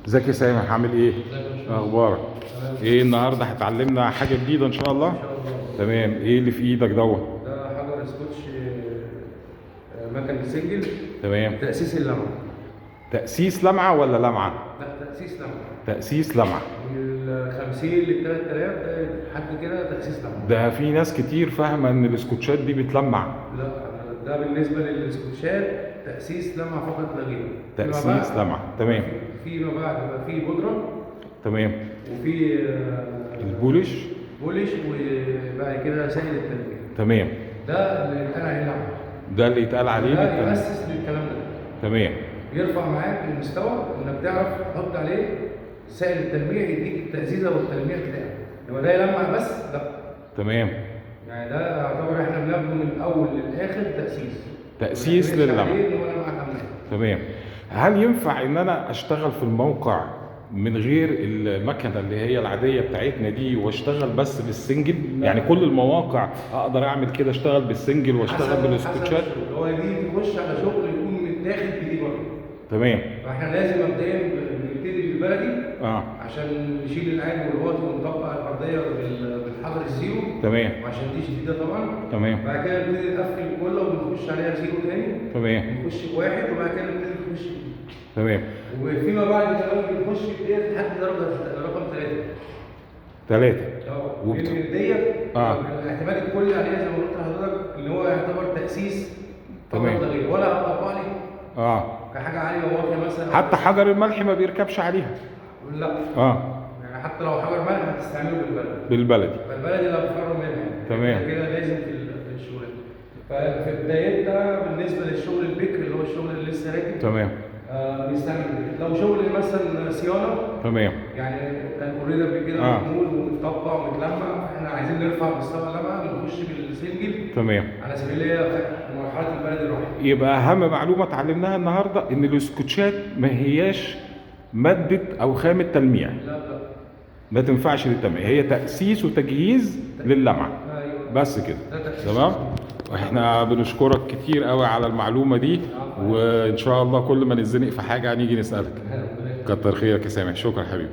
ازيك يا سامح، عامل ايه؟ اخبارك؟ ايه النهارده هتعلمنا حاجة جديدة ان شاء الله؟ ان شاء الله. تمام، ايه اللي في ايدك دوت؟ ده حجر سكوتش، مكن single. تمام. تأسيس اللمعة. تأسيس لمعة ولا لمعة؟ لا، تأسيس لمعة. تأسيس لمعة. من ال 50 لل 3000 ده حد كده تأسيس لمعة. ده في ناس كتير فاهمه ان السكوتشات دي بتلمع. لا، ده بالنسبة للسكوتشات تأسيس لمعة فقط لا غير. فيما تأسيس بعد- لمعة، تمام. فيما بعد بقى في بودرة تمام. وفي ال polish. polish، وبعد كده سائل التلميع. تمام. ده اللي يتقال عليه لمعة. ده اللي يتقال عليه ده بالتلميع. يأسس للكلام ده. تمام. بيرفع معاك المستوى انك تعرف تحط عليه سائل التلميع يديك التأزيزه والتلميع بتاعه، انما ده يلمع بس لا. تمام. يعني ده يعتبر احنا بناخده من الاول للاخر تأسيس. تأسيس ما نعتمدش للمع. عليه ان هو لمعة كاملة. تمام. هل ينفع ان انا اشتغل في الموقع من غير المكنه اللي هي العادية بتاعتنا دي واشتغل بس بال single؟ لا. يعني كل المواقع اقدر اعمل كده، اشتغل بال single واشتغل حسب بالسكوتشات؟ الشغل، هو دي تخش على شغل يكون متاخد بدي برضه. تمام. فاحنا لازم مبدئيا بنبتدي بالبلدي عشان نشيل العالي والواطي ونطبق الارضية بالحجر ال zero. تمام. وعشان دي شديدة طبعا. تمام. بعد كده نبتدي نقفل الكله وبنخش عليها zero تاني. تمام. نخش بواحد وبعد كده نبتدي نخش بيه. تمام. وفيما بعد كمان بنخش بديت لحد درجه رقم 3. 3. لان ديت الاعتماد الكلي عليها زي ما قلت لحضرتك اللي هو يعتبر تاسيس. تمام. فقط لا غير، ولا هتطبق لي كحاجة عالية وواطيه مثلا. حتى حجر الملح ما بيركبش عليها. لا. يعني حتى لو حجر ملح هتستعمله بالبلدي. بالبلدي. فالبلدي لا مفر منها يعني. تمام. كده لازم في الشغل. ففي بدايتها بالنسبة للشغل البكر اللي هو الشغل اللي لسه راكب. تمام. بيستعمل لو شغل مثلا صيانة. تمام. يعني كان already قبل كده معمول ومتطبق ومتلمع، احنا عايزين نرفع مستوى اللمعة بنخش بال single. تمام. على سبيل هي مرحلة البلدي الروحي. يبقى اهم معلومة اتعلمناها النهارده ان السكوتشات ما هياش مادة او خامة تلميع. لا لا، ما تنفعش للتلميع، هي تاسيس وتجهيز للمعه. ايوه بس كده. ده تأسيس. تمام. احنا بنشكرك كتير قوي على المعلومة دي، وان شاء الله كل ما نتزنق في حاجة هنيجي نسالك. كتر خيرك يا سامح، شكرا حبيبي.